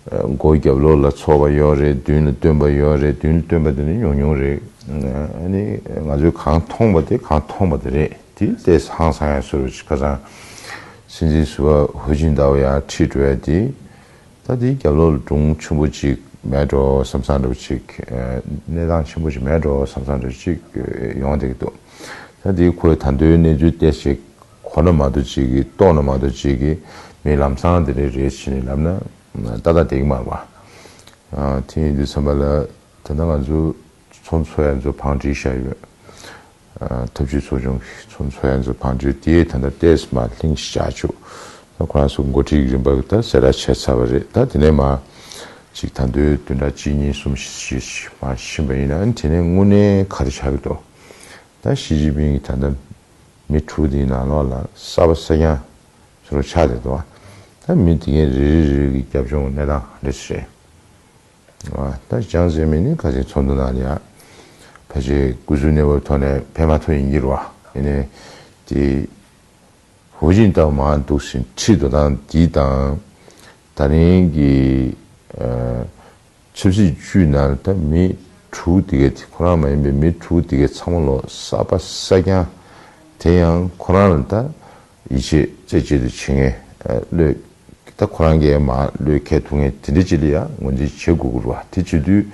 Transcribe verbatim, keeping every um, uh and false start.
སྒོ་རྒྱབ་ལོགས་ལ་ཚོགས་པ་ཡོད་རེད། མདུན་ལ་སྟོན་པ་ཡོད་རེད། མདུན་ལ་སྟོན་པ་དེ་ནི་ཉུང་ཉུང་རེད། ཨ་ནི་ང་ཚོས་གང་མཐོང་པ་དེ་གང་མཐོང་པ་དེ་རེད། དེ་ཏོག་ཙམ་ཧང་སང་ཡ་བཟོ་འདྲ་ཅིག་ཁ་སང་སྲིད་འཛིན་ཟུར་པ་ཧུའུ་ཅིན་ཏའོ་ཡར་ཁྲིད་འགྲོ་ཡ་དེ། ད་དེའི་རྒྱབ་ལོགས་ལ་སྒྲུང་ཆེན་པོ་ཅིག་མེད་འགྲོ་བསམ་བསམ་འདྲ་པོ་ཅིག་ཨ། གནས་སྟངས་ཆེན་པོ་ཅིག་མེད་འགྲོ་བསམ་བསམ་འདྲ་པོ་ཅིག་ཡོང་བསྡད་ཀྱི་འདུག་ད་དེའི་ཁོའི་ད་ལྟའི་གནས་ཚུལ་ཏོག་ཙམ་གོ་ན་མ་གཏོགས་ཅིག་གི་རྟོགས་ན་མ་གཏོགས་ཅིག་གི་མི་ལམ་སང་དེ་རེད་རེད་བྱས་ནས་ལབ་ན་ཏག་ཏག་བསྡད་ཀྱི་མ་རེད་པ། ཨ། དེ་ཡིན་དུས་ཙམ་པ་ལ་ད་ལྟ་ང་ཚོ་ཚོགས་འདུ་ཚོགས་ཡ་ཚོ་བང་སྒྲིག་བཞག་ཡོད། ཨ། འཐབ་ཇུས་ཚོགས་ཆུང་གི་ཚོགས་འདུ་ཚོགས་ཡ་ཚོ་བང་སྒྲིག་དེ་ད་ལྟ་ཏོག་ཙམ་མར་ལྷིང་ཞག་བཅུག་ད་ཁོ་རང་ཚོ་འགོ་ཁྲིད་ཀྱི་རིམ་པ་ད་གསལ་བསྒྲགས་བྱས་ཚར་བ་རེད། ད་དེ་ནས་མར་ཅིག་ད་དུང་བདུན་ཕྲག་གཅིག་གཉིས་གསུམ་ཞིག་མར་ཕྱིན་པ་ཡིན་ན་དེ་ནས་དངོས་གནས་ག་རེ་ཆགས་ཀྱི་འདུག་ད་ཞི་ཅིན་ཕིང་གིས་ད་ལྟ་མི་དྲུག་དེའི་ནང་ལོགས་ལ་གསར་པ་གསར་རྐྱང་བཟོ་འདྲ་ཆགས་བསྡད་འདུག་ད་མི་དེ་གའི་རེ་རེ་རེ་རེ་གི་རྒྱབ་ལྗོངས་གནས་སྟངས་འདྲ་ཞིག་རེད། ཨ། ད་ཅང་ཙེ་མིན་ནི་ཁ་སང་ཚོགས་འདུ་ནང་ལ་ཡ་ཕལ་ཆེར་སྐུ་གཟུགས་གནས་བབ་ཐོག་ནས་ཕན་མ་ཐོགས་ཡིན་གྱི་རེད་པ། ཡིན་ནའི་དེ་ཧུའུ་ཅིན་ཏའོ་མར་འདུག་སེ་ཁྲིད་འགྲོ་སྟངས་འདི་དང་། ད་རིང་གི་ཨ། ཆབ་སྲིད་བཅུའི་ནང་ད་མི་དྲུག་དེ་གའི་དེ་ཁོ་རང་མ་ཡིན་པའི་མི་དྲུག་དེ་གའི་ཚང་མ་ལོ་གསར་པ་གསར་རྐྱང་། དེ་ཡང་ཁོ་རང་ལ་ད་ཡིད་ཆེས་རྩེ་གཅིག་ཏུ་བྱེད་མཁན། ཨ། བློས་ད་ཁོ་རང་གིས་མར་བློས་འཁེལ་ཐུབ་མཁན་དེ་འདྲ་ཅིག་ལ་ཡ་ངོས་འཛིན་བྱེད་དགོས་ཀྱི་རེད་པ། དེ་བྱེད་དུས།